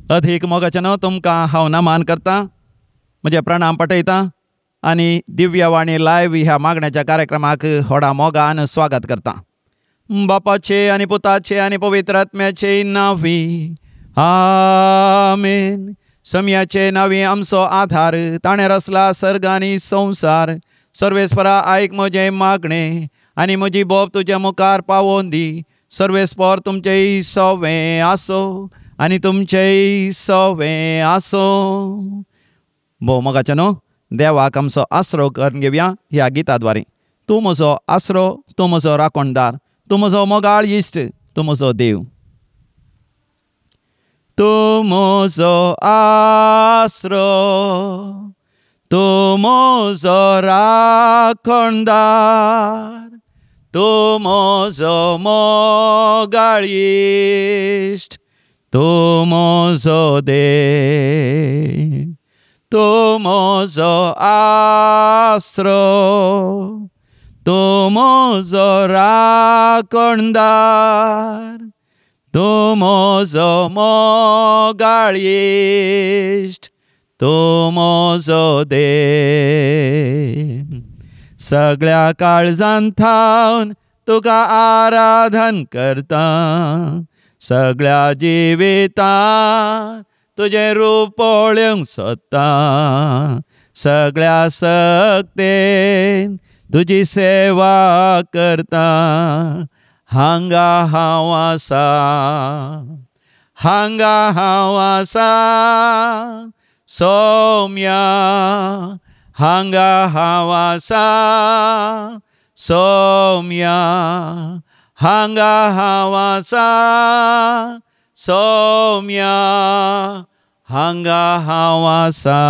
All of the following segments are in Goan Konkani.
अधीक मोगाच्यानो तुमकां हांव नमन करता, म्हजें प्रणाम पटयता आनी दिव्यवाणी लायव्ह ह्या मागण्याच्या कार्यक्रमाक व्हडा मोगान स्वागत करता। बापाचे आनी पुताचे आनी पवित्र आत्म्याचे नांवी आमेन। समयाचे नांवी आमचो आधार, ताणें रचला सर्ग आनी संवसार। सर्वेस्परा आयक म्हजें मागणें आनी म्हजी बोब तुज्या मुखार पावोवन दी। सर्वेस्पर तुमचें सवें आसो आनी तुमचें सवें आसो। भोव मोगाचें न्हू, देवाक आमचो आसरो करून घेवया ह्या गिताद्वारे। तूं म्हजो आसरो, तूं म्हजो राखणदार, तूं म्हजो मोगाळ इश्ट, तूं म्हजो देव। तूं म्हजो आसरो, तूं म्हजो राखणदार, तूं म्हजो मोगाळ इश्ट, तूं म्हजो देव। तूं म्हजो आसरो, तूं म्हजो राखणदार, तूं म्हजो मोगाळ इश्ट, तूं म्हजो देव। सगळ्या काळजान थावन तुका आराधन करता, सगळ्या जिवितान तुजें रूप पळोवंक सोदता, सगळ्या सक्तेन तुजी सेवा करता। हांगा हांव आसा, हांगा हांव आसा, सौम्या, हांगा हांव आसा, सौम्या, हांगा हांव आसा, सौम्या, हांगा हांव आसा।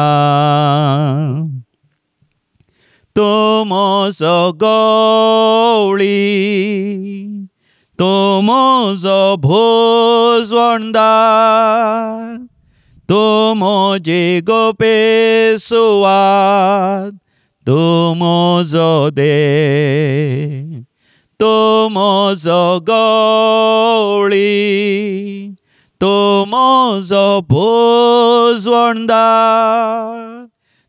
तूं म्हजो गवळी, तूं म्हजो भोजवणदार, तूं म्हजी गोपे सुवात, तूं म्हजो देव। तूं म्हजो गवळी, तूं म्हजो भोजवणदार,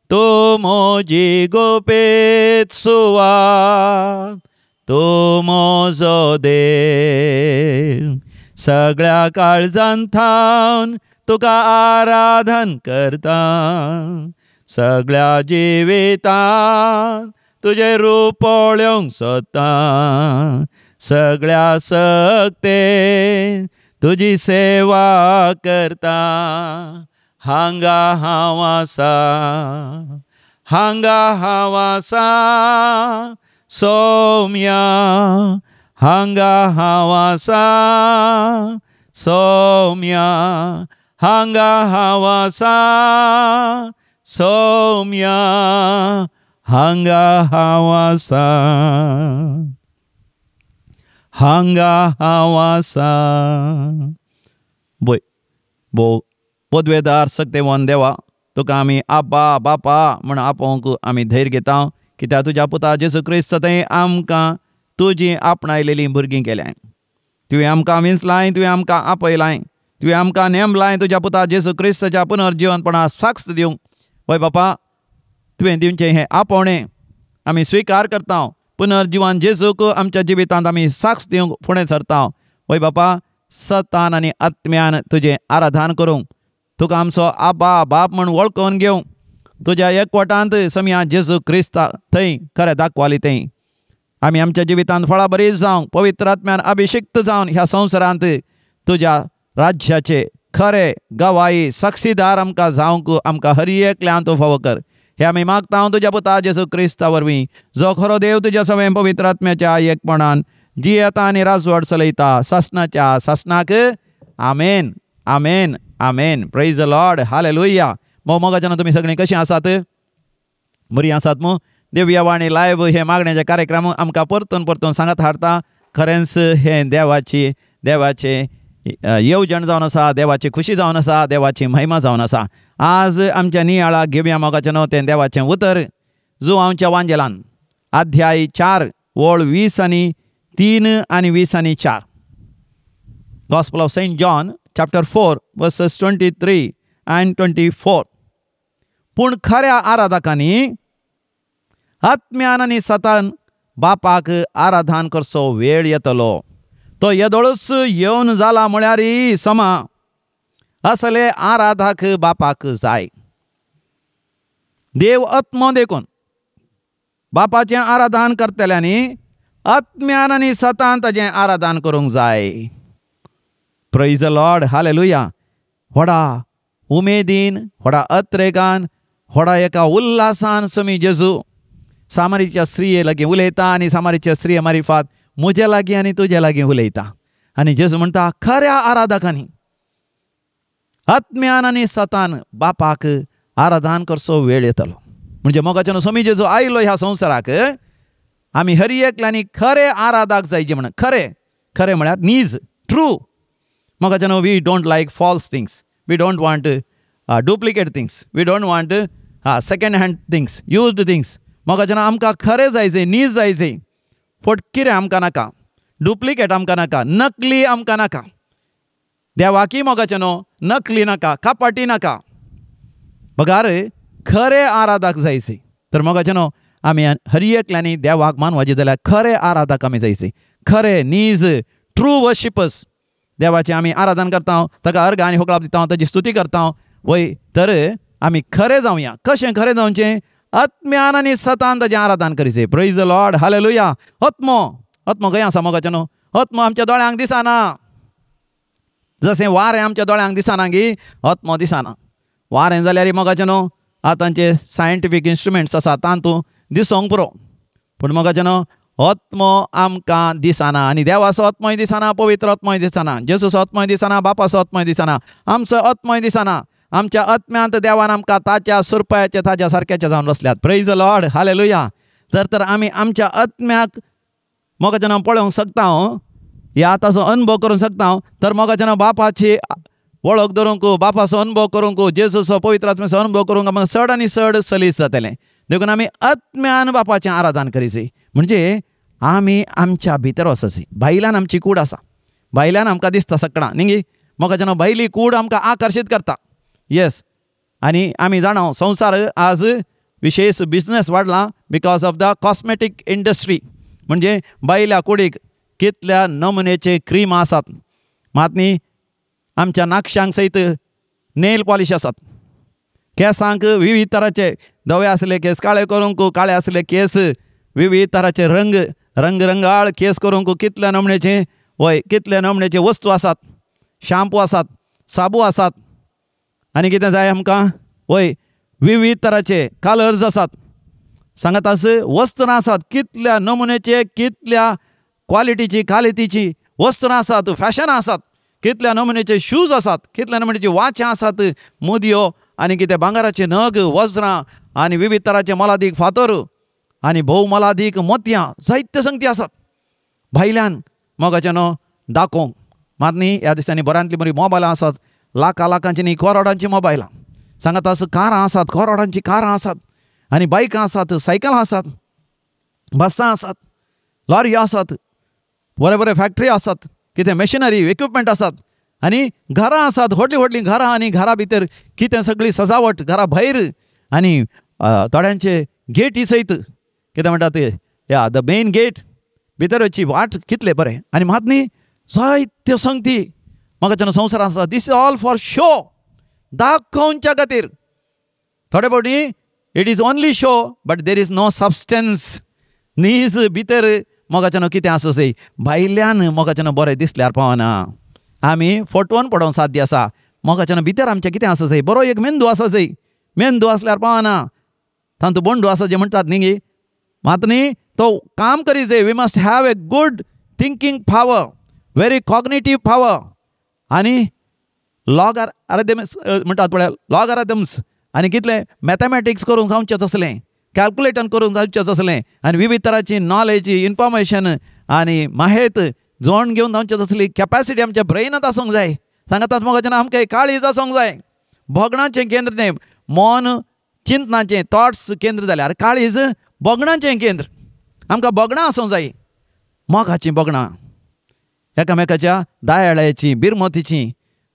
तूं म्हजी गोपेत सुवात, तूं म्हजो देव। सगळ्या काळजान थावन तुका आराधन करता, सगळ्या जिवितान तुजें रूप पळोवंक सोदता, सगळ्या सक्तेन तुजी सेवा करता। हांगा हांव आसा, हांगा हांव आसा, सौम्या, हांगा हांव आसा, सौम्या, हांगा हांव आसा, सौम्या, हांगा हांव आसा, हांगा हांव आसा। बोय भोव पदवेदार सक्तेवन देवा, तुका आमी आब्बा बापा म्हण आपोवंक आमी धैर्य घेता, कित्याक तुज्या पुता जेजू क्रिस्त थंय आमकां तुजी आपणायलेलीं भुरगीं केल्याय। तुवें आमकां विंचलाय, तुवें आमकां आपयलाय, तुवें आमकां नेमलाय तुज्या पुता जेजू क्रिस्ताच्या पुनर्जिवनपणा साक्ष दिवंक। वय बापा, तुवें दिवचें हें आपोवणें आमी स्विकार करता। पुनर्जिवन जेजूक आमच्या जिवितांत आमी साक्ष दिवंक फुडें सरता। वय बापा, सतान आनी आत्म्यान तुजें आराधन करूंक, तुका आमचो आबा बाप म्हण वळखून घेवंक, तुज्या एकवटांत समया जेजू क्रिस्ता थंय खरें दाखवाली थंय आमी आमच्या जिवितांत फळां बरी जावंक, पवित्र आत्म्यान अभिषिक्त जावन ह्या संवसारांत तुज्या राज्याचे खरे गवाई साक्षीदार आमकां जावंक आमकां हर एकल्यान तूं फावो कर। हे आमी मागता तुज्या पुता जेजू क्रिस्ता वरवीं, जो खरो देव तुज्या सवें पवित्र आत्म्याच्या एकपणान जियेता आनी राजवट चलयता सासणाच्या सासणाक। आमेन, आमेन, आमेन। Praise the Lord, hallelujah. मोगाच्यान तुमी सगळीं कशीं आसात? बरीं आसात मू? दिव्यवाणी लायव्ह हे मागण्याचे कार्यक्रम आमकां परतून परतून सांगत हाडटा। खरेंच हें देवाची देवाचें येवजण जावन आसा, देवाची खुशी जावन आसा, देवाची महिमा जावन आसा। आज आमच्या नियाळाक घेवया मोगाचें न्हू तें देवाचें उतर जुवांवच्या वांजेलान अध्याय 4 वळ 20 आनी 3 आनी 20 आनी 4। Gospel of Saint John chapter 4 verses 23 and 24. पूण खऱ्या आराधकांनी आत्म्यान आनी सतान बापाक आराधन करचो वेळ येतलो. तो येदोळूच येवन जाला म्हळ्यार समा. असले आराधक बापाक जाय. देव आत्मो देखून बापाचें आराधन करतल्यांनी आत्म्यान आनी सतान ताजें आराधन करूंक जाय. Praise the Lord, hallelujah. व्हडा उमेदीन, व्हडा अत्रेगान, व्हडा एका उल्हासान समी जेजू सामारीच्या स्त्रिये लागीं उलयता आनी सामारीच्या स्त्रिये मारिफात म्हजे लागीं आनी तुजे लागीं उलयता. आनी जेजू म्हणटा खऱ्या आराधकांनी आत्म्यान आनी सतान बापाक आराधन करचो वेळ येतलो. म्हणजे मोगाच्यान समी जेजू आयलो ह्या संवसाराक आमी हर एकल्यांनी खरे आराधक जायचे म्हणून. खरे खरें म्हळ्यार नीज, true. मोगाच्यान we don't like false things, we don't want duplicate things, we don't want second hand things, used things. मोगाच्यान आमकां खरें जायचें, नीज जायचें. फटकिरें आमकां नाका, डुप्लिकेट आमकां नाका, नकली आमकां नाका. देवाकी मोगाच्यान नकली नाका, कापाटी नाका, बगार खरे आराधक जायचे. तर मोगाच्यान आमी हर एकल्यांनी देवाक मानवाचे जाल्यार खरे आराधक आमी जायचे, खरे नीज ट्रू वर्शिपर्स. देवाचें आमी आराधन करता, ताका अर्घ आनी होकळाप दिता, ताजी स्तुती करता वय. तर आमी खरें जावया. कशें खरें जावचें? आत्म्यान आनी सतान ताजें आराधन करीचें. Praise the Lord, hallelujah. आत्मो, आत्मो खंय आसा मोगाच्यान? आत्मो आमच्या दोळ्यांक दिसना. जशें वारें आमच्या दोळ्यांक दिसना गी, आत्मो दिसना. वारें जाल्यार मोगाच्यान आतांचे सायंटिफीक इन्स्ट्रुमेंट्स आसा तातूंत दिसोंक पुरो, पूण मोगाच्यान आत्मो आमकां दिसना. आनी देवाचो आत्मोय दिसना, पवित्र आत्मोय दिसना, जेजूचो आत्मोय दिसना, बापाचो आत्मोय दिसना, आमचो आत्मोय दिसना. आमच्या आत्म्यांत देवान आमकां ताच्या सुरपायाचे ताच्या सारक्याचे जावन बसल्यात. Praise the Lord, hallelujah. जर तर आमी आमच्या आत्म्याक मोगाच्यान पळोवंक शकता या ताचो अनुभव करूंक शकता, तर मोगाच्यान बापाची वळख धरूंक, बापाचो अनुभव करूंक, जेजूचो पवित्र आत्म्याचो अनुभव करूंक आमकां चड आनी चड सलीस जातलें. देखून आमी आत्म्यान बापाचें आराधन करीची. म्हणजे आमी आमच्या भितर वचची. भायल्यान आमची कूड आसा, भायल्यान आमकां दिसता सगळां न्ही गी. मोगाच्यान भायली कूड आमकां आकर्शीत करता. येस, आनी आमी जाणा संवसार आज विशेष बिजनेस वाडला because of the cosmetic industry. म्हणजे बायल्या कुडीक कितल्या नमुनेचे क्रीम आसात, मात न्ही आमच्या नाकशांक सयत नेल पॉलिश आसात, केंसांक विविध तराचे धवे आसले केस काळे करूंक, काळे आसले केस विविध तराचे रंग रंगरंगाळ केस करूंक कितल्या नमुनेचे वय कितल्या नमुनेचे वस्तू आसात, शाम्पू आसात, साबू आसात, आनी कितें जाय आमकां वय विविध तराचे कलर्स आसात. सांगात आस वस्त्रां आसात कितल्या नमुनेचे, कितल्या क्वालिटीची क्वालिटीची वस्त्रां आसात, फॅशनां आसात, कितल्या नमुनेचे शूज आसात, कितल्या नमुनेची वाच्यां आसात, मुदयो आनी कितें भांगराचे नग, वज्रां आनी विविध तराचे मोलादीक फातर आनी भोव मोलादीक मोतयां जायते संगती आसात. भायल्यान मोगाचें न्हू दाखोवंक मात न्ही ह्या दिसांनी बऱ्यांतली बरी मोबायलां आसात, लाखां लाखांची न्ही करोडांची मोबायलां. सांगात आस कारां आसात, करोडांची कारां आसात आनी बायकां आसात, सायकलां आसात, बसां आसात, लॉरी आसात, बरे बरे फॅक्टरी आसात, कितें मशिनरी इक्विपमेंट आसात आनी घरां आसात, व्हडलीं व्हडलीं घरां आनी घरा भितर कितें सगळी सजावट, घरा भायर आनी थोड्यांचे गेटी सयत कितें म्हणटात ते या the main gate भितर वचची वाट कितले बरें. आनी मात न्ही जायत्यो संगती म्हाका संवसार आसा. This is all for show, दाखोवच्या खातीर. थोडे फावटी it is only show but there is no substance. नीज भितर मोगाच्यान कितें आसा सय भायल्यान मोगाच्यान बरें दिसल्यार पावना. आमी फटोवन पडोवंक साध्य आसा. मोगाच्यान भितर आमचें कितें आसा सय बरो एक मेंदू आसा सय, मेंदू आसल्यार पावना, तातूंत बोंडू आसा जें म्हणटात न्ही गी, मात न्ही तो काम करी जाय. We must have a good thinking power, very cognitive power. आनी लॉगारिदम्स म्हणटात पळय, लॉगारिदम्स आनी कितलें मॅथमॅटिक्स करूंक जावचेंच आसलें, कॅल्कुलेशन करूंक जावचेंच आसलें आनी विविध तरांची नॉलेज, इन्फॉर्मेशन आनी माहेत जोड घेवन जावचेंच आसली कॅपॅसिटी आमच्या ब्रेनांत आसूंक जाय. सांगतात मोगाच्यान आमकां काळीज आसूंक जाय, भोगणाचें केंद्र तें, मन चिंतनाचें थॉट्स केंद्र जाल्यार काळीज भोगणाचें केंद्र. आमकां भोगणां आसूंक जाय, मोगाचीं भोगणां, एकामेकाच्या दयाळाची, बिरमतीची,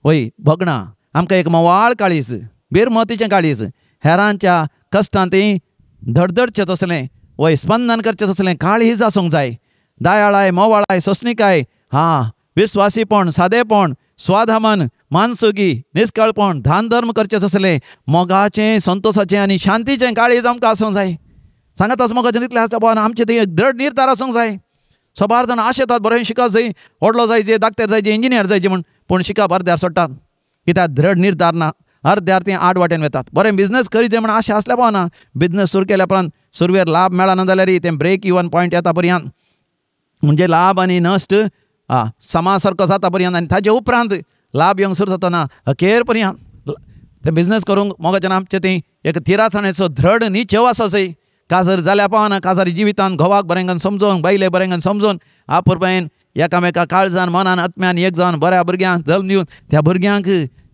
वय भगणां, आमकां एक मोवाळ काळीज, बेरमतीचें काळीज, हेरांच्या कश्टांत ती धडधडचें तसलें वय स्पंदन करचें तसलें काळीज आसूंक जाय। दयाळाय, मोवाळाय, सोंसणिकाय, हां, विस्वासीपण, सादेपण, स्वाधामन, मानसुगी, निस्कळपण, दान धर्म करचें तसलें मोगाचें, संतोशाचें आनी शांतीचें काळीज आमकां आसूंक जाय। सांगाताच मोगाचें इतलें आसता बाबा आमचें तें दृढ निर्धार आसूंक जाय। सबार जाण आशेतात बरें शिकप जाय, व्हडलो जाय, जे डाक्टर जाय, जे इंजिनियर जाय म्हूण, पूण शिकप अर्द्यार सोडटात कित्याक दृढ निर्धार ना, अर्द्यार तीं आड वाटेन वेतात। बरें बिजनेस करीत म्हण आशा आसल्या पावना, बिजनेस सुरू केल्या उपरांत सुरवेर लाभ मेळना जाल्यार तें ब्रेक इवन पॉयंट येता पर्यंत, म्हणजे लाभ आनी नश्ट समा सारको जाता पर्यंत आनी ताजे उपरांत लाभ येवंक सुरू जाताना अखेर पर्यंत तें बिजनेस करूंक मोगाच्यान आमचें तें एक थिरासाणेचो दृढ निचेव आसा जाय। काजार जाल्या पावना, काजारी जिवितान घोवाक बरें समजोवन, बायले बरें समजोवन, आपुरपायेन एकामेका काळजान, मनान, आत्म्यान एक जावन बऱ्या भुरग्यांक जल्म दिवन त्या भुरग्यांक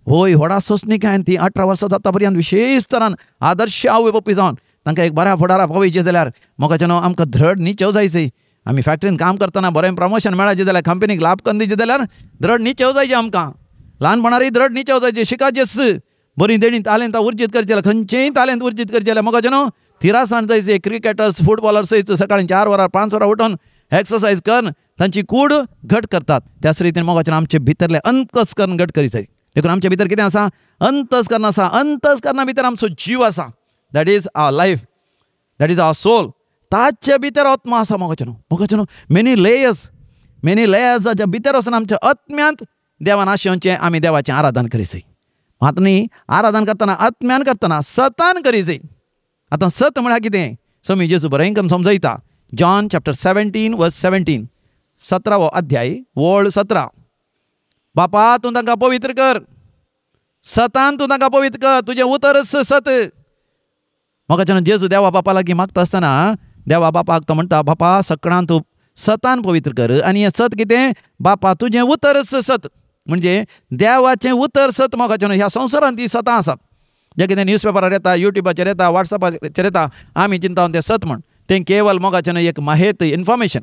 होय व्हडा सोंसणिकायेन ती 18 वर्सां जाता पर्यंत विशेश तरान आदर्श आवय बापूय जावन तांकां एक बऱ्या फुडारा पावयचें जाल्यार मोगाच्यान आमकां दृढ निचेव जायचे। आमी फॅक्टरीन काम करतना बरें प्रमोशन मेळाचें जाल्यार, कंपनीक लाभ करून दिवचें जाल्यार दृढ निचेव जायचे आमकां। ल्हानपणारय दृढ निचेव जायचे, शिकाचेच बरीं देणीं तालेंतां उर्जीत करचें जाल्यार, खंयचेंय तालेंत उर्जीत करचें जाल्यार मोगाच्यान थिरासाण जायचे। क्रिकेटर्स, फुटबॉलर्स सकाळीं 4 वरां 5 वरां उठून एक्सरसायज करून तांची कूड घट करतात। त्याच रितीन मोगाच्यान आमचे भितरलें अंतस्करण घट करीत जाय। देखून आमचे भितर कितें आसा, अंतस्करण आसा, अंतस्करणा भितर आमचो जीव आसा, that is our life, that is our soul, ताचे भितर आत्मा आसा मोगाच्यान। मोगाच्यान मेनी लेयर्स, मेनी लेयर्साच्या भितर वचून आमच्या आत्म्यांत देवान आशेवचें आमी देवाचें आराधन करीत जाय। मात न्ही आराधन करतना आत्म्यान करतना सतान करीत जाय। आतां सत म्हळ्यार कितें, सो मी जेजू बरें करून समजयता। जॉन चॅप्टर 17 वर्स 17, 17वो अध्याय वळ 17, बापा तूं तांकां पवित्र कर, सतान तूं तांकां पवित्र कर, तुजें उतरच सत। म्हाका जेजू देवा बापा लागीं मागता आसतना देवा बापाक तो म्हणटा, बापा सकळान तूं सतान पवित्र कर, आनी हें सत कितें, बापा तुजें उतरच सत। म्हणजे देवाचें उतर सत। मोगाचें ह्या संवसारांत ती सतां आसात, जें कितें न्यूजपेपरार येता, युट्यूबाचेर येता, वॉट्सएपाचेर येता, आमी चिंता तें सत म्हण, तें केवल मोगाचें एक माहेत इन्फॉर्मेशन।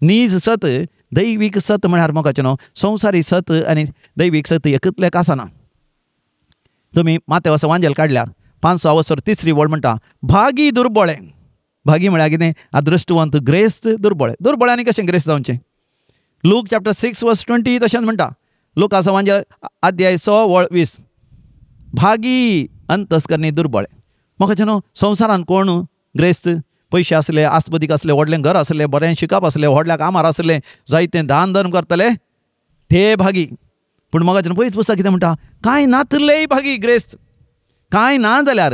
नीज सत, दैवीक सत म्हळ्यार मोगाचें संवसारी सत आनी दैवीक सत एकतलेक आसना। तुमी माथ्या वांजेल काडल्यार 500 वसर 3री वळ म्हणटा, भागी दुर्बळे। भागी म्हळ्यार कितें, अदृश्टवंत, ग्रेस्त, दुर्बळे। दुर्बळ्यांनी कशें ग्रेस्त जावचें? लूक चॅप्टर 6 वर्स 20 तशेंच म्हणटा, लुकाचो वांजेल अध्याय 6 वळ 20, भागी अंतस्करणी दुर्बळे। म्हाका न्हू संवसारान कोण ग्रेस्त, पयशे आसले, आसबदीक आसले, व्हडलें घर आसलें, बरें शिकप आसलें, व्हडल्या कामार आसलें, जायतें दान धर्म करतले ते भागी। पूण म्हाका पयच पुस्तक कितें म्हणटा, कांय नातलेय भागी ग्रेस्त, कांय ना जाल्यार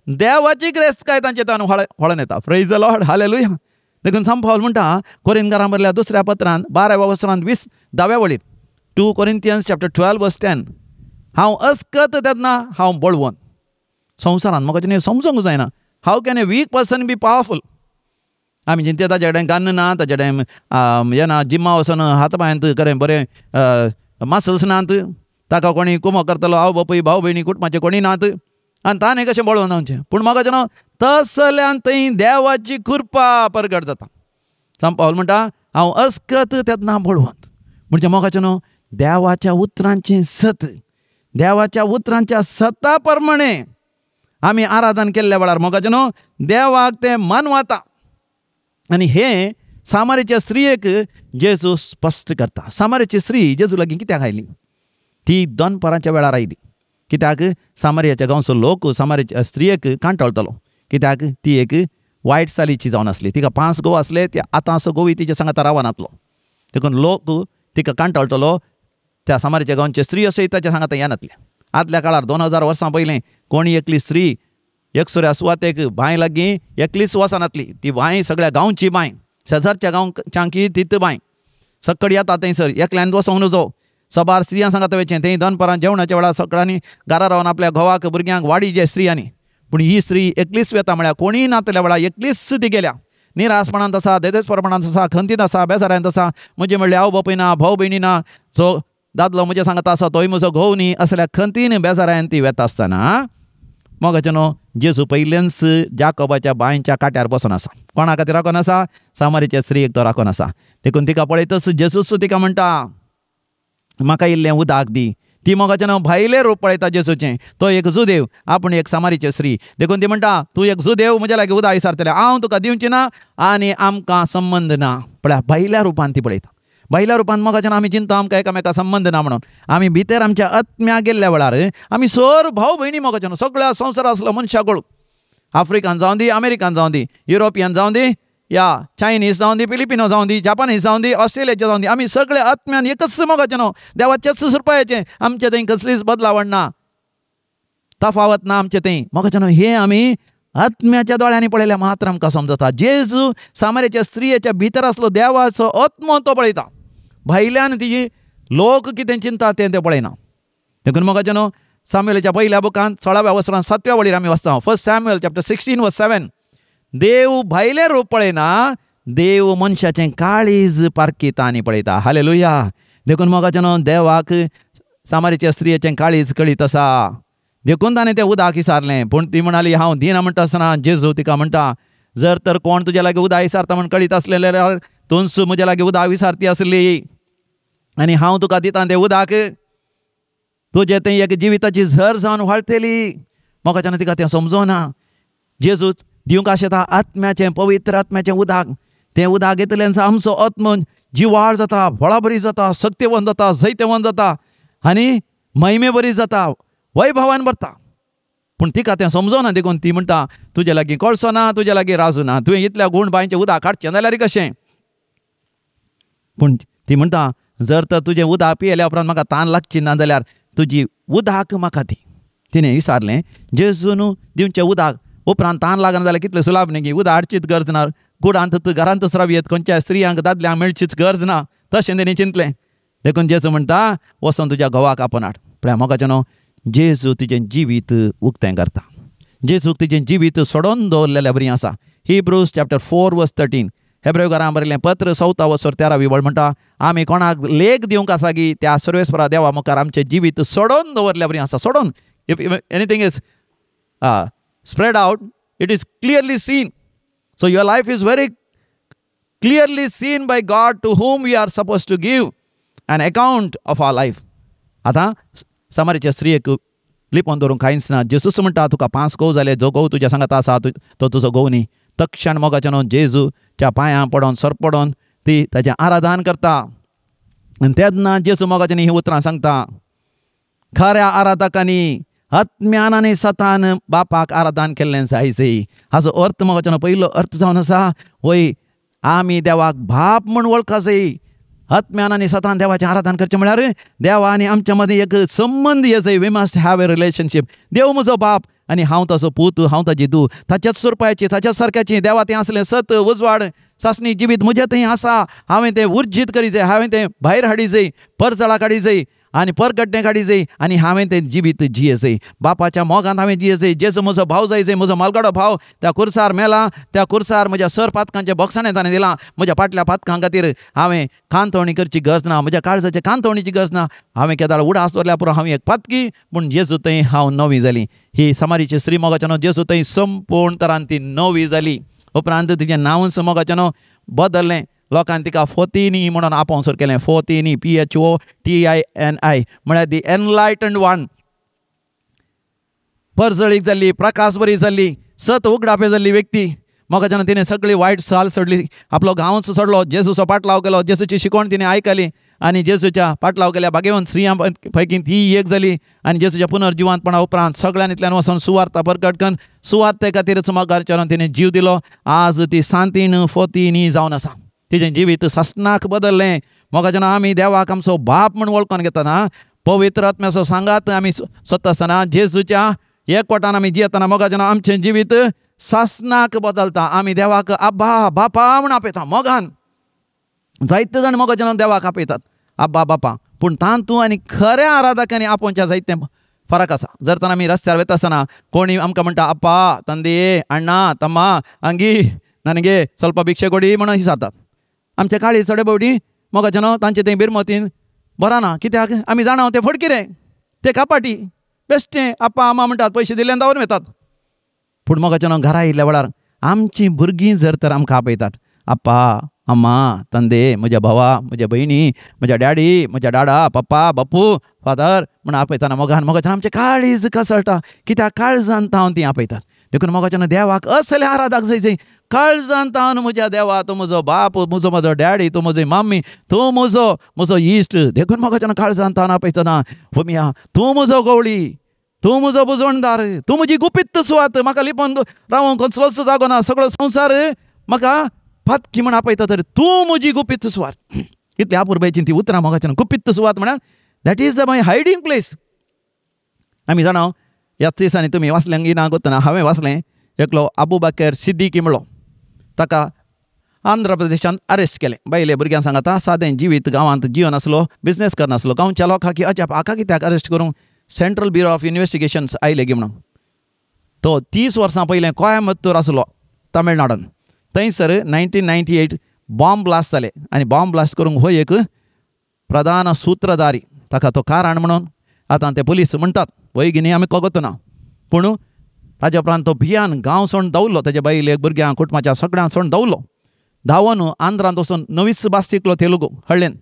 देवाची ग्रेस्त काय तांचे तान व्हळोन येता। Praise the Lord, hallelujah. देखून संत पावल म्हणटा कोरिंथकारां बरयल्या 2ऱ्या पत्रान 12व्या वसरान 20 10व्या वळीर, 2 Corinthians chapter 12 verse 10, हांव अस्कत तेन्ना हांव बळवंत। संवसारान म्हाका समजूंक जायना, how can a weak person be powerful? आमी चिंतता ताजे कडेन गन्न ना, ताजे कडेन हें ना, जिम्मा वचून हात पांयांत कडेन बरें मासल्स नात, ताका कोणी कुमो करतलो, आवय बापूय भाव भयणी कुटुंबाचे कोणी नात, आनी ताणें कशें बळवंत जावचें? पूण म्हाका न्हू तसल्यान थंय देवाची कृपा परगट जाता। संत पावल म्हणटा हांव अस्कत तेन्ना बळवंत। म्हणजे म्हाका न्हू देवाच्या उतरांचें सत, देवाच्या उतरांच्या सता प्रमाणे आमी आराधन केल्ल्या वेळार मोगाचें न्हू देवाक तें मानवता। आनी हें सामारीच्या स्त्रियेक जेजू स्पश्ट करता। सामारीची स्त्री जेजू लागीं कित्याक आयली? ती दनपारांच्या वेळार आयली कित्याक सामारियाच्या गांवचो लोक सामारीच्या स्त्रियेक कांटाळटलो, कित्याक ती एक वायट चालीची जावन आसली, तिका 5 घोव आसले, ती आतां असो घोवूय तिच्या सांगाता रावनातलो, देखून लोक तिका कांटाळटलो। त्या सामारीच्या गांवचे स्त्री अशें ताच्या सांगाता येनातले। आदल्या काळार 2000 वर्सां पयलीं कोणी एकली स्त्री एकसुऱ्या सुवातेक बांय लागीं एकलीच वचनातली, ती बांय सगळ्या गांवची बांय, शेजारच्या गांवच्यांकी तीत बांय, सकड येता थंयसर एकल्यान वचोंक नजो। सबार स्त्रियां सांगाता वयचें, थंय दनपारां जेवणाच्या वेळार सगळ्यांनी घरा रावन आपल्या घोवाक भुरग्यांक वाडी जे स्त्रियांनी, पूण ही स्त्री एकलीच वेता म्हळ्यार कोणीय नातल्या वेळार एकलीच ती गेल्या। निरासपणांत आसा, देदेसपरपणांत आसा, खंतींत आसा, बेजारांत आसा, म्हजें म्हणलें आवय बापूय ना, भाव भयणी ना, सो दादलो म्हज्या सांगाता आसा तोय म्हजो घोव न्ही, असल्या खंतीन बेजारान ती वेता आसतना मोगाचें न्हू जेजू पयलेंच जाकोबाच्या बांयच्या काट्यार बसून आसा। कोणा खातीर राखून आसा? सामारीच्या स्त्रियेक तो राखून आसा। देखून तिका पळयतच जेजूच तिका म्हणटा, म्हाका इल्लें उदक दी। ती मोगाचें नांव भायलें रूप पळयता जेजूचें. तो एक जुदेव, आपूण एक सामारीचें स्त्री. देखून ती म्हणटा तूं एक जुदेव, म्हज्या लागीं उदक विसारतलें, हांव तुका दिवची ना आनी आमकां संबंद ना. पळया भायल्या रुपान ती पळयता. भायल्या रुपान मोगाचें आमी चिंता आमकां एकामेका संबंद ना म्हणून. आमी भितर आमच्या आत्म्या गेल्ल्या वेळार आमी सर भाव भयणी मोगाचें न्हू सगळ्या संवसार आसलो मनशाकूळ, आफ्रिकन जावं दी, अमेरिकन जावं दी, युरोपियन जावं दी, या चायनीज जावं दी, फिलिपिनो जावं दी, जापानीज जावं दी, ऑस्ट्रेलियाचे जावं दी, आमी सगळे आत्म्यान एकच मोगाचें न्हू देवाचेच सुरपायाचें. आमचे थंय कसलीच बदलावण ना, तफावत ना आमचे थंय मोगाचें न्हू. हें आमी आत्म्याच्या दोळ्यांनी पळयल्यार मात्र आमकां समजता. जेजू सामारीच्या स्त्रियेच्या भितर आसलो देवाचो आत्मो तो पळयता, भायल्यान तिजी लोक कितें चिंता तें तें पळयना. देखून मोगाचें न्हू सामुएलाच्या पयल्या बुकांत 16व्या वसरान 7व्या वळीर आमी वाचता, 1 सॅम्युएल चॅप्टर 16 वर्स 7, देव भायलें रूप पळयना, देव मनशाचें काळीज पारखिता आनी पळयता. हालेलुया. देखून मोगाचें न्हू देवाक सामारीच्या स्त्रियेचें काळीज कळीत आसा. देखून ताणें तें उदक विसारलें. पूण ती म्हणाली हांव दिना म्हणटा आसतना जेजू तिका म्हणटा जर तर कोण तुज्या लागीं उदक विसारता म्हण कळीत आसलें जाल्यार तूंच म्हज्या लागीं उदक विसारती आसली आनी हांव तुका दिता तें उदक, तुजें तें एक जिविताची झर जावन व्हाळटली. मोगाच्यान तिका तें समजोना. जेजू दिवंक आशेता आत्म्याचें, पवित्र आत्म्याचें उदक. तें उदक घेतल्यान आमचो आत्म जिवाळ जाता, फळाबरी जाता, सक्तेवंत जाता, जैतेवंत जाता आनी महिमे बरी जाता, वैभवान भरता. पूण तिका तें समजोना. देखून ती म्हणटा तुजे लागीं कळसो ना, तुजे लागीं राजू ना, तुवें इतल्या गूण बांयचें उदक काडचें जाल्यार कशें. पूण ती म्हणटा जर तर तुजें उदक पियेल्या उपरांत म्हाका तान लागची ना जाल्यार तुजी उदक म्हाका दी. तिणें विचारलें जेजून दिवचें उदक उपरांत तान लागना जाल्यार कितलें सुलाभ न्ही, उदक हाडचीच गरज ना, कुडांत घरांतच रावयेत, खंयच्या स्त्रियांक दादल्यांक मेळचीच गरज ना, तशें तेणी चिंतलें. देखून जेजू म्हणटा वचोन तुज्या घोवाक आपोवन हाड. पळया मोगाचें न्हू जेजू तिजें जिवीत उक्तें करता. जेजूक तिजें जिवीत सोडोवन दवरलेल्या बरी आसा. हिब्रूज चॅप्टर 4 वर्स 13, हेब्रेव घरां बरयलें पत्र 4 वर्स 13 वळ म्हणटा आमी कोणाक लेख दिवंक आसा की त्या सर्वेस्परा देवा मुखार आमचें जिवीत सोडोवन दवरल्या बरी आसा. सोडोवन, if anything is spread out it is clearly seen. So your life is very clearly seen by God to whom we are suppose to give an account of our life. आतां सामारीच्या स्त्रियेक लिपोवन दवरूंक कांयच ना. जेजूस म्हणटा तुका 5 घोव जाले, जो घोव तुज्या सांगात आसा तो तुजो घोव न्ही. तक्षण मोगाचें न्हू जेजूच्या पांयां पडोन सरपडोन ती ताचें आराधन करता. आनी तेन्ना जेजू मोगाचें न्ही ही उतरां सांगता, खऱ्या आराधकांनी आत्म्यान आनी सतान बापाक आराधन केल्लें जाय जय. हाचो अर्थ मोगाचें न्हू पयलो अर्थ जावन आसा वय आमी देवाक बाप म्हूण वळखा जाय. आत्म्यान आनी सतान देवाचें आराधन करचें म्हळ्यार देवा आनी आमच्या मदीं एक संबंद ये जाय. We must have a relationship. देव म्हजो बाप आनी हांव ताचो पूत, हांव ताजी धूव, ताच्याच स्वरुपाची, ताच्याच सारक्याची. देवा तें आसलें सत उजवाड सासणी जिवीत म्हजें थंय आसा. हांवें तें उर्जीत करी जाय, हांवें तें भायर हाडी जाय, परजळा काडी जाय आनी परगड्डें काडी जाय आनी हांवें तें जिवीत जिये जाय. बापाच्या मोगांत हांवें जिये जाय. जेजू म्हजो भाव जाय जाय, म्हजो मालगाडो भाव त्या कुर्सार मेला, त्या कुर्सार म्हज्या सर पातकांचें बोगसाणें ताणें दिलां. म्हज्या फाटल्या पातकां खातीर हांवें कांतवणी करची गरज ना, म्हज्या काळजाचे कांतवणीची गरज ना. हांवें केदाळ उडास दवरल्या पुरो हांवें एक पातकी, पूण जेजू थंय हांव नवी जाली. ही सामारीची स्त्री मोगाचें न्हू जेजू थंय संपूर्ण तरान ती नवी जाली. उपरांत तिजें नांवच मोगाचें न्हू बदललें. लोकांनी तिका फोतिनी म्हणून आपोवंक सुरू केलें. फोतिनी, PHOTINI म्हळ्यार दी एनलायटन्ड वन. परजळीक जाल्ली, प्रकाश बरी जाल्ली, सत उगडापे जाल्ली व्यक्ती. मोगाच्यान तिणें सगळी वायट साल सोडली, आपलो गांवच सोडलो, जेजूचो पाटलाव केलो, जेजूची शिकवण तिणें आयकली आनी जेजूच्या पाटलाव केल्या भागेवन स्त्रियां पैकी ती एक जाली. आनी जेजूच्या पुनर्जिवंतपणा उपरांत सगळ्यांतल्यान वचून सुवार्ता परगट करून सुवार्ते खातीरच मोगाच्यान तिणें जीव दिलो. आज ती सांतीन फोतिनी जावन आसा. तिजें जिवीत सासणाक बदललें. मोगाच्यान आमी देवाक आमचो बाप म्हूण वळखून घेतना, पवित्र आत्म्याचो सांगात आमी सोदता आसतना, जेजूच्या एकवटान आमी जियेतना मोगाच्यान आमचें जिवीत सासणाक बदलता. आमी देवाक आब्बा बापा म्हूण आपयता मोगान. जायते जाण मोगाच्यान देवाक आपयतात आब्बा बापा, पूण तातूंत आनी खऱ्या आराधकांनी आपोवच्या जायते फरक आसा. जर तर आमी रस्त्यार वता आसतना कोणी आमकां म्हणटा आप्पा, तंदे, अण्णा, तम्मा, अंगी, ननगे स्वल्प भिक्षे कोडी म्हणून विचारतात. आमचे काळी चडे भोवटी मोगाचें न्हू तांचे थंय बिरमतीन बरां ना, कित्याक आमी जाणा ते फटकिरे, ते कापाटी बेश्टें आप्पा आमा म्हणटात, पयशे दिल्ल्यान दावरून वेतात. पूण मोगाचें न्हू घरा आयिल्ल्या वेळार आमचीं भुरगीं जर तर आमकां आपयतात आप्पा, अम्मा, तंदे, म्हज्या भावा, म्हज्या भयणी, म्हज्या डॅडी, म्हज्या डाडा, पप्पा, बापू, फादर म्हण आपयतना मोगान मोगाच्यान आमचें काळीज कसळटा. कित्याक काळजान तावन तीं आपयतात. देखून मोगाच्यान देवाक असले आराधाक जाय जंय काळजान तावन म्हज्या देवा, तूं म्हजो बाप, म्हजो म्हजो डॅडी, तूं म्हजी मम्मी, तूं म्हजो म्हजो इश्ट. देखून मोगाच्यान काळजान तावन आपयतना भुमिया, तूं म्हजो गवळी, तूं म्हजो बुजवणदार, तूं म्हजी गुपीत सुवात, म्हाका लिपोवन रावंक कसलोच जागो ना, सगळो संवसार म्हाका पातकी म्हण आपयता तर तूं म्हजी गुपीत सुवात. कितली आपुरबायेची ती उतरां मोगाच्यान. गुपीत सुवात म्हळ्यार that is the my hiding place. आमी जाणा ह्याच दिसांनी तुमी वाचलें की ना गोतना, हांवें वाचलें एकलो अबू बकर सिद्दीकी म्हणलो, ताका आंध्र प्रदेशांत अरेस्ट केलें. बायले भुरग्यां सांगाता सादें जिवीत गांवांत जिवन आसलो, बिजनेस करनासलो. गांवच्या लोकांक अजाप, हाका कित्याक अरेस्ट करूंक सेंट्रल ब्युरो ऑफ इन्वेस्टिगेशन्स आयले की म्हणून. तो 30 वर्सां पयलें कोयंबत्तूर आसलो तमिळनाडून. थंयसर 1998 बॉम्ब ब्लास्ट जाले आनी बॉम्ब ब्लास्ट करूंक हो एक प्रधान सुत्रधारी, ताका तो कारण म्हणून आतां ते पुलीस म्हणटात, वय गिनी आमी कगतना. पूण ताज्या उपरांत तो भियान गांव सोडून धांवलो, ताज्या बायलेक, भुरग्यांक, कुटुंबाच्या सगळ्यांक सोडून धांवलो. धांवन आंध्रांत वचून नवीच भास शिकलो, तेलुगू हळ्ळेन.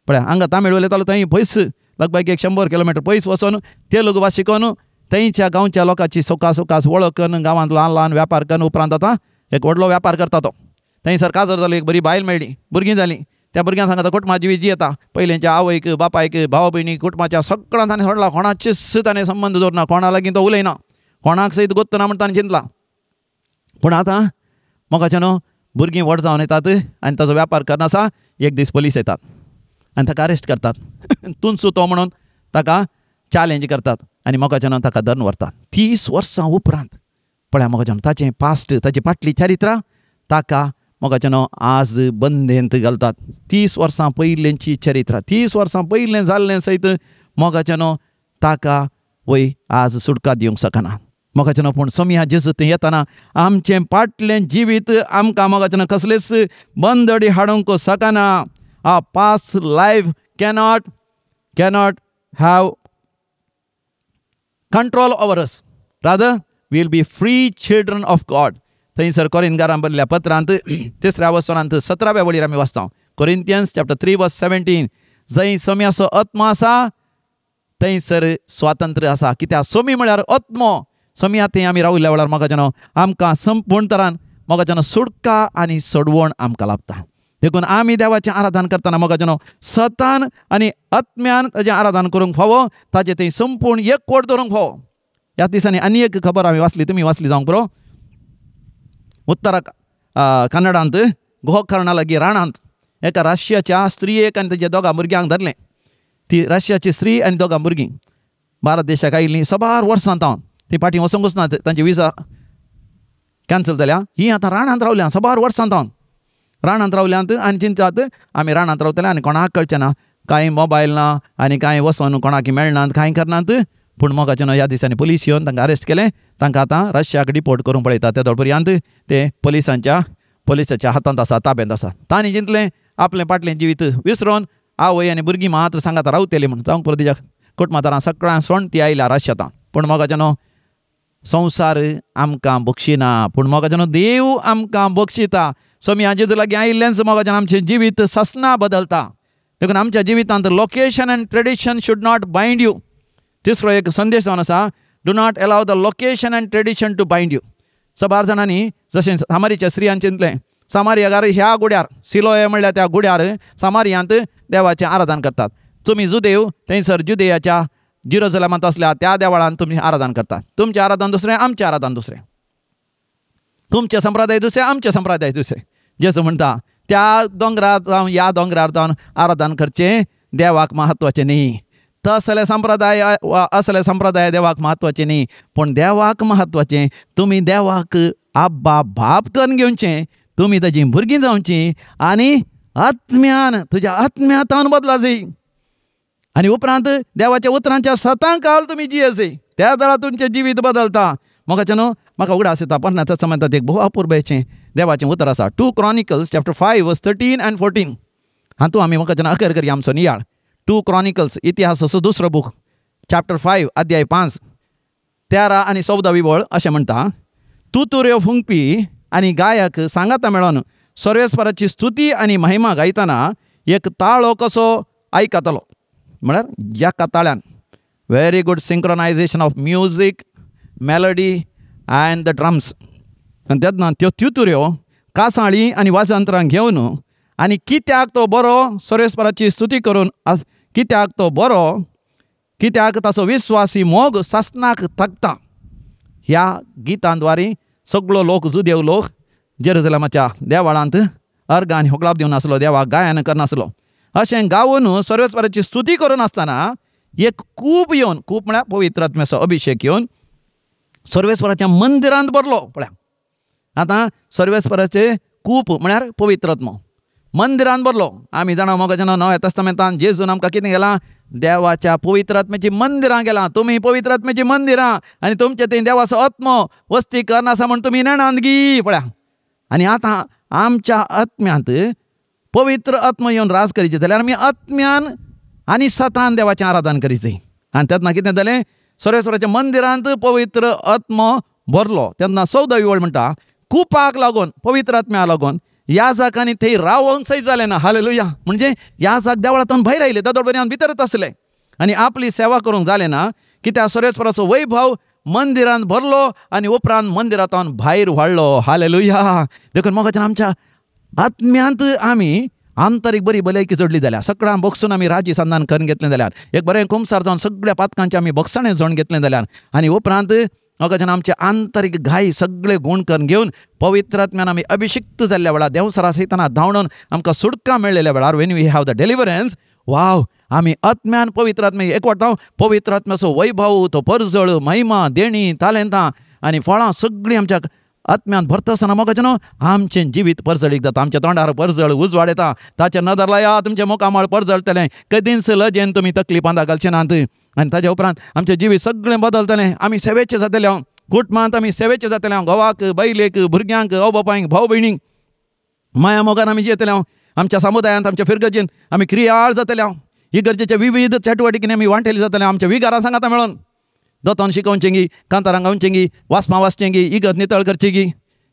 पळय हांगा तामीळ उलयतालो थंय पयस लगभग 100 किलोमिटर पयस वचून तेलुगू भास शिकोवन थंयच्या गांवच्या लोकांची सोका सोकास वळख करून गांवांत ल्हान ल्हान व्यापार करून उपरांत आतां एक व्हडलो व्यापार करता तो. थंयसर काजर जालो, एक बरी बायल मेळ्ळी, भुरगीं जालीं. त्या भुरग्यांक सांगता कुटुंबा जिवीत जियेता. पयलींच्या आवयक, बापायक, भाव भयणीक, कुटुंबाच्या सगळ्यां ताणें सोडला, कोणाचीच ताणें संबंद दवरना, कोणा लागीं तो उलयना, कोणाक सयत गोत्तना म्हण ताणें चिंतलां. पूण आतां मोगाच्यान भुरगीं व्हड जावन येतात आनी ताजो व्यापार करनासा एक दीस पोलीस येतात आनी ताका अरेस्ट करतात. तुंचो तो म्हणून ताका चॅलेंज करतात आनी मोगाच्यान ताका धरून व्हरतात. 30 वर्सां उपरांत पळया मोगाच्यान ताचें पास्ट, ताची फाटली चरित्रां ताका मोगाच्यान आज बंदेंत घालतात. 30 वर्सां पयलींची चरित्रां, 30 वर्सां पयलें जाल्लें सयत मोगाच्यान ताका वय आज सुटका दिवंक शकना मोगाच्यान. पूण सोमया जेजू थंय येतना आमचें फाटलें जिवीत आमकां मोगाच्यान कसलेच बंदडी हाडूंक शकना. A past life cannot have control over us, rather we'll be free children of God. थंयसर कोरिंथकारां बरयल्ल्या पत्रांत 3 वचनांत 17व्या वळीर आमी वाचता, कोरिंथियन्स चॅप्टर 3 वर्स 17, जंय सोम्याचो आत्मो आसा थंयसर स्वातंत्र्य आसा. कित्याक सोमी म्हळ्यार आत्मो. सोम्या थंय आमी राविल्ल्या वेळार मोगाच्यान आमकां संपूर्ण तरान मोगाच्यान सुटका आनी सोडवण आमकां लाभता. देखून आमी देवाचें आराधन करतना मोगाच्यान सतान आनी आत्म्यान ताजें आराधन करूंक फावो, ताजें थंय संपूर्ण एकवट दवरूंक फावो. ह्याच दिसांनी आनी एक खबर हांवें वाचली, तुमी वाचली जावंक पुरो. उत्तर कन्नडांत गोकर्णा लागीं राणांत एका रशियाच्या स्त्रियेक आनी ताच्या दोगां भुरग्यांक धरलें. ती रशियाची स्त्री आनी दोगां भुरगीं भारत देशाक आयिल्लीं साबार वर्सां तावन. ती फाटीं वचोंकूच ना, तांची विजा कॅन्सल जाल्या. ही आतां राणांत रावल्या साबार वर्सां तावन, राणांत रावल्यांत आनी चिंतात आमी राणांत रावतले आनी कोणाक कळचें ना, कांय मोबायल ना आनी कांय वचोन कोणाक मेळनात, कांय करनात. पूण मोगाच्यान ह्या दिसांनी पोलीस येवन तांकां अरेस्ट केलें. तांकां आतां रशियाक डिपोर्ट करूंक पळयता. त्या पर्यंत ते पोलिसाच्या हातांत आसा, ताब्यांत आसा. तांणी चिंतलें आपलें फाटलें जिवीत विसरून आवय आनी भुरगीं मात्र सांगाता रावतली म्हण. जावंक पुरो तिच्या कुटुंबांत सगळ्यां सोण ती आयल्या रशियांत. पूण मोगाच्यान संवसार आमकां बक्षिना, पूण मोगाच्यान देव आमकां बक्षिता. सोमया जेजू लागीं आयिल्ल्यान मोगाच्यान आमचें जिवीत ससना बदलता. देखून आमच्या जिवितांत location and tradition should not bind you. तिसरो एक संदेश जावन आसा, do not allow the location and tradition to bind you. साबार जाणांनी जशें सामारीच्या स्त्रियान चिंतलें, सामारियागार ह्या गुड्यार, सिलोय म्हणल्यार त्या गुड्यार सामारियांत देवाचें आराधन करतात. तुमी जुदेव थंयसर जुदेयाच्या जिरोजलमांत आसल्या त्या देवळांत तुमी आराधन करतात. तुमचें आराधन दुसरें, आमचें आराधन दुसरें, तुमचें संप्रदाय दुसरें, आमचें संप्रदाय दुसरें. जेजू म्हणटा त्या दोंगरार जावन ह्या दोंगरार जावन आराधन करचें देवाक म्हत्वाचें न्ही, तसले संप्रदाय वा असले संप्रदाय देवाक म्हत्वाचें न्ही, पूण देवाक म्हत्वाचें तुमी देवाक आब्बा बाप करून घेवचें, तुमी ताजीं भुरगीं जावचीं आनी आत्म्यान तुज्या आत्म्यांत बदला जाय आनी उपरांत देवाच्या उतरांच्या सतां काल तुमी जियेसे, त्या वेळार तुमचें जिवीत बदलता. म्हाका न्हू म्हाका उगडास येता पन्नास समंतात एक भोव अपुरबायेचें देवाचें उतर आसा, 2 Chronicles chapter 5 verse 13 and 14. हातूंत आमी म्हाका अखेर करया आमचो नियाळ. 2 Chronicles इतिहास असो दुसरो बूक चॅप्टर 5 अध्याय 5 13 आनी 14 वळ अशें म्हणटा, तुतुऱ्यो फुंकपी आनी गायक सांगाता मेळोन सर्वेस्पराची स्तुती आनी महिमा गायतना एक ताळो कसो आयकतालो, म्हळ्यार एका ताळ्यान. Very good synchronisation of music, melody and the drums. आनी तेन्ना त्यो तुतुऱ्यो कासाळी आनी वाजंत्रां घेवन आनी कित्याक तो बरो सर्वेस्पराची स्तुती करून कित्याक तो बरो, कित्याक ताचो विस्वासी मोग सासणाक थकता, ह्या गितांद्वारी सगळो लोक जुदेव लोक जेरुजलेमाच्या देवाळांत अर्गां आनी होगळाप दिवन आसलो, देवाक गायन करनासलो. अशें गावन सर्वेस्पराची स्तुती करून आसतना एक कूप येवन, कूप म्हळ्यार पवित्र आत्म्याचो अभिशेक येवन सर्वेस्पराच्या मंदिरांत भरलो. पळया आतां सर्वेस्पराचे कूप म्हळ्यार पवित्र आत्मो मंदिरांत भरलो. आमी जाणा मोगाच्या नव्या तेस्तामेंतान जेजून आमकां कितें गेलां, देवाच्या पवित्र आत्म्याची मंदिरां गेलां. तुमी पवित्र आत्म्याची मंदिरां आनी तुमचे थंय देवाचो आत्मो वस्ती करनासा म्हूण तुमी नेणांत गी. पळया आनी आतां आमच्या आत्म्यांत पवित्र आत्मो येवन राज करीचे जाल्यार आमी आत्म्यान आनी सतान देवाचें आराधन करीचे. आनी तेन्ना कितें जालें, सर्वेस्पराच्या मंदिरांत पवित्र आत्मो भरलो. तेन्ना 14वी ओळ म्हणटा, कुपाक लागून पवित्र आत्म्या लागून याजकांनी थंय रावोंक सय जालें ना. हालेलुया. म्हणजे याजक देवळांतून भायर आयले, तेदोळ भितरच आसले आनी आपली सेवा करूंक जालें ना, कित्याक सर्वेस्पराचो वैभव मंदिरांत भरलो आनी उपरांत मंदिरांतून भायर वाडलो. हालेलुया. देखून मोगाच्यान आमच्या आत्म्यांत आमी आंतरीक बरी भलायकी जोडली जाल्यार, सगळ्यां बगसून आमी राजी संधान करून घेतलें जाल्यार, एक बरें कुमसार जावन सगळ्या पातकांचें आमी बगसाणें जोडून घेतलें जाल्यार आनी उपरांत मोगाच्यान आमचे आंतरीक घाय सगळे गूण करून घेवन पवित्र आत्म्यान आमी अभिषिक्त जाल्ल्या वेळार देवसरा सयतना धांवडून आमकां सुटका मेळ्ळेल्या वेळार, when we have the deliverance, wow, आमी आत्म्यान पवित्र आत्म्या एकवटाव पवित्र आत्म्याचो वैभव, तो परजळ, महिमा, देणी, तालेंतां आनी फळां सगळीं आमच्या आत्म्यान भरता आसतना मोगाचें न्हू आमचें जिवीत परजळीक जाता. आमच्या तोंडार परजळ उजवाड येता, ताचेर नदर लाया तुमचें मुखामळ परजळटलें, कदींच लजेन तुमी तकली बांदा घालचे नात. आनी ताच्या उपरांत आमचें जिवीत सगळें बदलतलें. आमी सेवेचें जातले, कुटुंबांत आमी सेवेचें जातले, घोवाक, बायलेक, भुरग्यांक, आवय बापायक, भाव भयणींक माया मोगान आमी जियेतले. आमच्या समुदायांत, आमच्या फिरगर्जेन आमी क्रियाळ जातले. इगर्जेच्या विविध चटवटिकींनी आमी वांटेली जातले. आमच्या विगारां सांगाता मेळोन दोतोन शिकोवचेंगी, कांतारां गावचेंगी, वाचपां वाचचेंगी, इगर्ज नितळ करचेगी,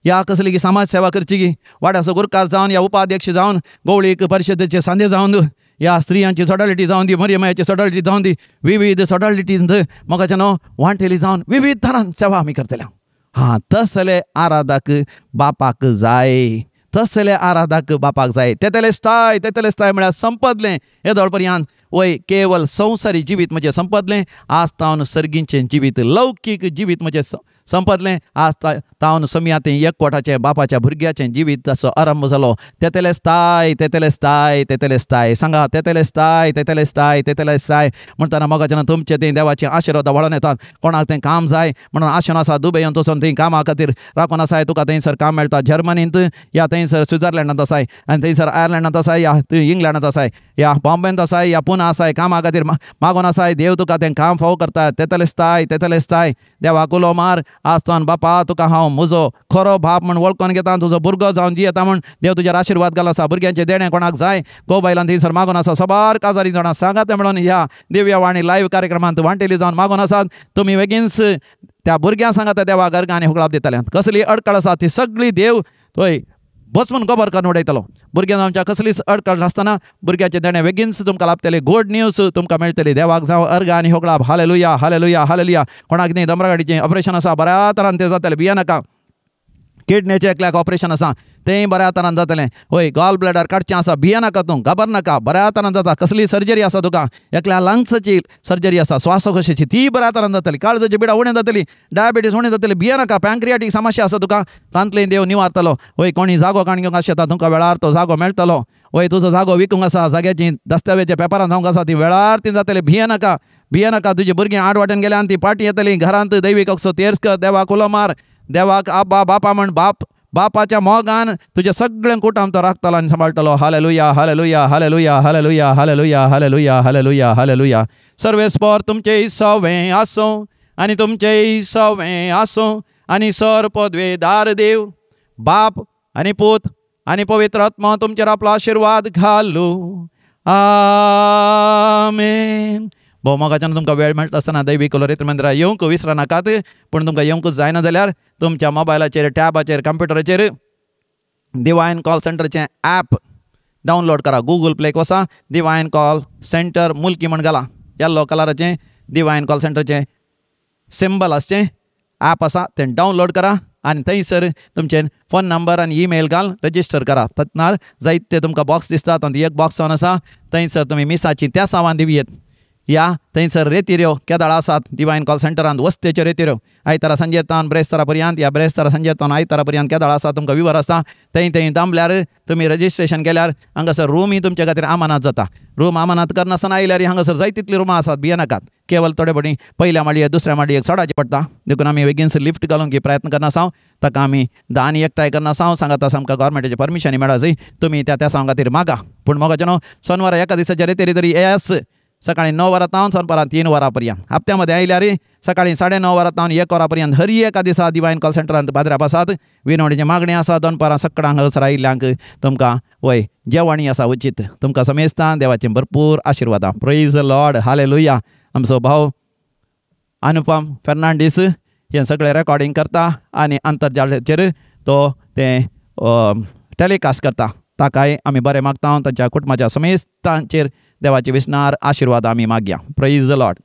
या कसली की समाज सेवा करचेगी, वाड्याचो गुरकार जावन या उपाध्यक्ष जावन, गवळीक परिशदेचे सांदे जावन, या स्त्रियांची सॉडलिटी जावन दी, मरियमायाची सॉडलिटी जावन दी, विविध सॉडलिटीज मोगाचें न्हू वांटेली जावन विविध तरान सेवा आमी करतले. हां, तसले आराधक बापाक जाय, तसले आराधक बापाक जाय. तेतलेस्ताय, तेतलेस्ताय म्हळ्यार संपदलें येदोळ पर्यंत वय केवल संवसारी जिवीत म्हजें संपदलें, आज तावन सर्गीचें जिवीत, लौकीक जिवीत म्हजें संपदलें, आज तावन समया तें एकवटाचें बापाच्या भुरग्याचें जिवीत ताचो आरंभ जालो. तेतलेस्ताय, तेतलेस्ताय, तेतलेस्ताय, सांगा तेतलेस्ताय, तेतलेस्ताय, तेतलेस्ताय म्हणटना मोगाच्यान तुमचें तें देवाचें आशिर्वाद वळोन येतात. कोणाक तें काम जाय म्हणून आशेन आसा, दुबयन वचून थंय कामा खातीर राखून आसाय, तुका थंयसर काम मेळटा. जर्मनींत या थंयसर स्विट्झर्लंडांत आसाय आनी थंयसर आयर्लंडांत आसाय या थंय इंग्लंडांत आसाय या बॉम्बेंत आसाय या पुना आसाय, कामा खातीर मागून आसाय, देव तुका तें काम फावो करता. तेतलेस्ताय, तेतलेस्ताय, देवाक उलो मार आसतान, बापा तुका हांव म्हजो खरो बाप म्हूण वळखून घेता, तुजो भुरगो जावन जियेता म्हूण देव तुजेर आशिर्वाद घाल आसा. भुरग्यांचें देणें कोणाक जाय, गो बायलान थंयसर मागून आसा, साबार काजारी जाणां सांगात म्हणून ह्या दिव्य वाणी लायव्ह कार्यक्रमांत वांटेली जावन मागून आसात. तुमी बेगीनच त्या भुरग्यां सांगात देवाक अर्गां आनी हुकळाप दितले. कसली अडकळ आसा ती सगळी देव थंय बसमून गोबर करून उडयतलो. भुरग्यांक आमच्या कसलीच अडकळ नासतना भुरग्याचें देणें बेगीनच तुमकां लाभतलें. गुड न्यूज तुमकां मेळटली. देवाक जावं अर्गां आनी होगळाप. Hallelujah, hallelujah, hallelujah. कोणाक न्ही दमरागाडीचें ऑपरेशन आसा, बऱ्या तरान तें जातलें, भियेनाका. किडनेचें एकल्याक ऑपरेशन आसा, तेंय बऱ्या तरान जातलें. हय, गॉल ब्लॅडर काडचें आसा, भियेनाका तूं, घाबरनाका, बऱ्या तरान जाता. कसली सर्जरी आसा तुका, एकल्या लंग्साची सर्जरी आसा, श्वासकोशाची, ती बऱ्या तरान जातली. काळजाची पिडा उणें जातली, डायबिटीज उणें जातली, भियेनाका. पँक्रियाटीक समस्या आसा तुका, तांतलें देव निवारतलो. हय, कोणी जागो काण घेवंक आशेता, तुमकां वेळार तो जागो मेळटलो. हय, तुजो जागो विकूंक आसा, जाग्याची दस्तावेजे पेपरां जावंक आसा, ती वेळार ती जातली. भियेनाका, भियेनाका. तुजी भुरगीं आड वाटेन गेल्या आनी ती पाटी येतली घरांत. दैवीक असो तेर्स कर, देवाक उलो मार, देवाक आब्बा बापा म्हण, बाप बापाच्या मोगान तुजें सगळें कुटुंब तो राखतलो आनी सांबाळटलो. Hallelujah, hallelujah, hallelujah, hallelujah, hallelujah, hallelujah, hallelujah, hallelujah. सर्वेस्पर तुमचें सवें आसूं आनी तुमचें सवें आसूं आनी सर पदवेदार देव बाप आनी पूत आनी पवित्र आत्मा तुमचेर आपलो आशिर्वाद घालू. आमेन. भोव मोगाच्यान तुमकां वेळ मेळटा आसतना दैवी लोरेत मंदिरां येवंक विसरा नाकात. पूण तुमकां येवंकूच जायना जाल्यार तुमच्या मोबायलाचेर, टॅबाचेर, कंप्युटराचेर डिवायन कॉल सेंटरचें ॲप डावनलोड करा. गुगल प्लेक वसा, डिवायन कॉल सेंटर मुल्की म्हण घाला, येल्लो कलराचें डिवायन कॉल सेंटरचें सिंबल आसचें ॲप आसा, तें डावनलोड करा आनी थंयसर तुमचें फोन नंबर आनी ईमेल घाल रजिस्टर करा. तत्नार जायते तुमकां बॉक्स दिसता, तातूंत एक बॉक्स जावन आसा, थंयसर तुमी मिसाची त्या सामान दिवयेत. या थंयसर रेतिऱ्यो केदाळ आसात डिवायन कॉल सेंटरांत वस्तेच्यो रेतिऱ्यो, आयतारा सांजे तावन ब्रेस्तारा पर्यंत या ब्रेस्तारा सांजे तावन आयतारा पर्यंत केदाळ आसा तुमकां विवर आसता. थंय थंय दामल्यार तुमी रजिस्ट्रेशन केल्यार हांगासर रूमय तुमचे खातीर आमानात जाता. रूम आमानात करनासतना आयल्यार हांगासर जाय तितली रुमां आसात, भियेनाकात. केवल थोडे फावटी पयल्या माळयेर दुसऱ्या माळयेक चडाचें पडटा, देखून आमी बेगीन लिफ्ट घालूंक प्रयत्न करनासांव. ताका आमी दान एकठांय करनासांव, सांगाता आमकां गव्हर्मेंटाचें परमिशन मेळा जाय, तुमी त्या त्या खातीर मागा. पूण मोगाचें न्हू सोनवारा एका दिसाच्या रेतेरी तरी येस सकाळी 9 वरां तावन दनपारां 3 वरां पर्यंत, हप्त्या मदें आयल्यार सकाळी 9:30 वरां तावन 1 वरां पर्यंत हर एका दिसा डिवायन कॉल सेंटरांत पाद्र्याप आसात. विनवणीची मागणी आसा, दनपारां सकाळ हांगासर आयिल्ल्यांक तुमकां वय जेवणय आसा उचीत. तुमकां समेस्तां देवाचें भरपूर आशिर्वादां. Praise Lord, hallelujah. आमचो भाव अनुपम फेर्नांडीस हें सगळें रेकॉर्डिंग करता आनी आंतरजालाचेर तो तें टेलिकास्ट करता, ताकाय आमी बरें मागता. तांच्या कुटुंबाच्या समेस्तांचेर देवाचे विसनार आशिर्वाद आमी मागया. Praise the Lord.